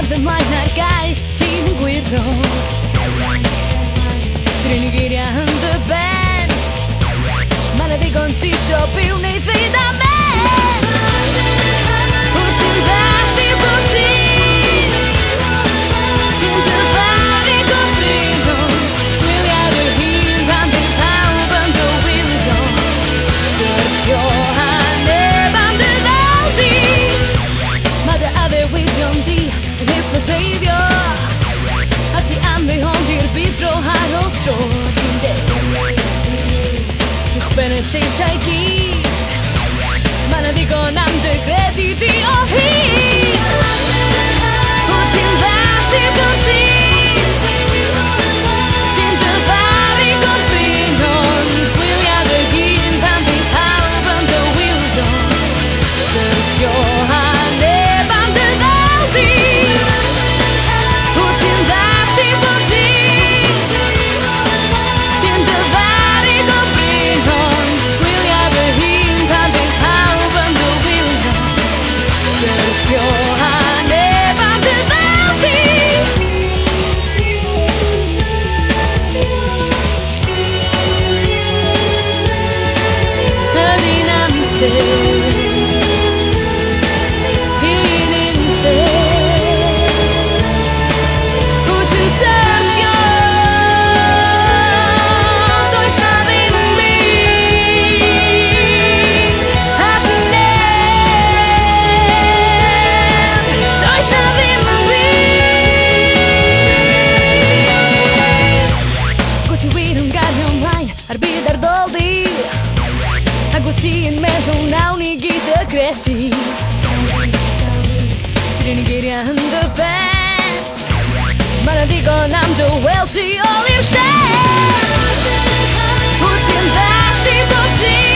cerdded mlaen ar gae, ti'n yn gwyro. Dy'r unig geiriau yn dy ben, ma' 'na ddigon sy isio byw neu ddeud amen. Wyt ti'n ddall i bob dim, ti'n dyfaru go brin, ond gwylia dy hun pan fydd pawb yn dy wylio. Syrthio a neb am dy ddal di, ma' dy addewidion di yn hypnoteiddio, a ti am ddehongli'r byd dro ar ôl tro. Ti'n deud uwchben y lleisiau gyd, ma' 'na ddigon am dy gredu di o hyd. Wyt ti'n ddall i bob dim, ti'n dyfaru go brin, ond gwylia dy hun pan fydd pawb yn dy wylio. Syrthio a neb am dy ddal di. Wyt ti'n ddall i bob dim, ti'n dyfaru go brin, ond gwylia dy hun pan fydd pawb yn dy wylio. Syrthio a neb am dy ddal di. Yn un amser, un unlle, wyt ti'n syrthio, does 'na ddim byd, a ti neb, does 'na ddim byd. Wyt ti wir yn gario ymlaen a'r byd ar ddol di, ac wyt ti'n meddwl nawn ni gyd dy gredu. Dy'r unig geiriau yn dy ben, ma' 'na ddigon am dy weld tu ôl i'r llen. Wyt ti'n ddall i bob dim,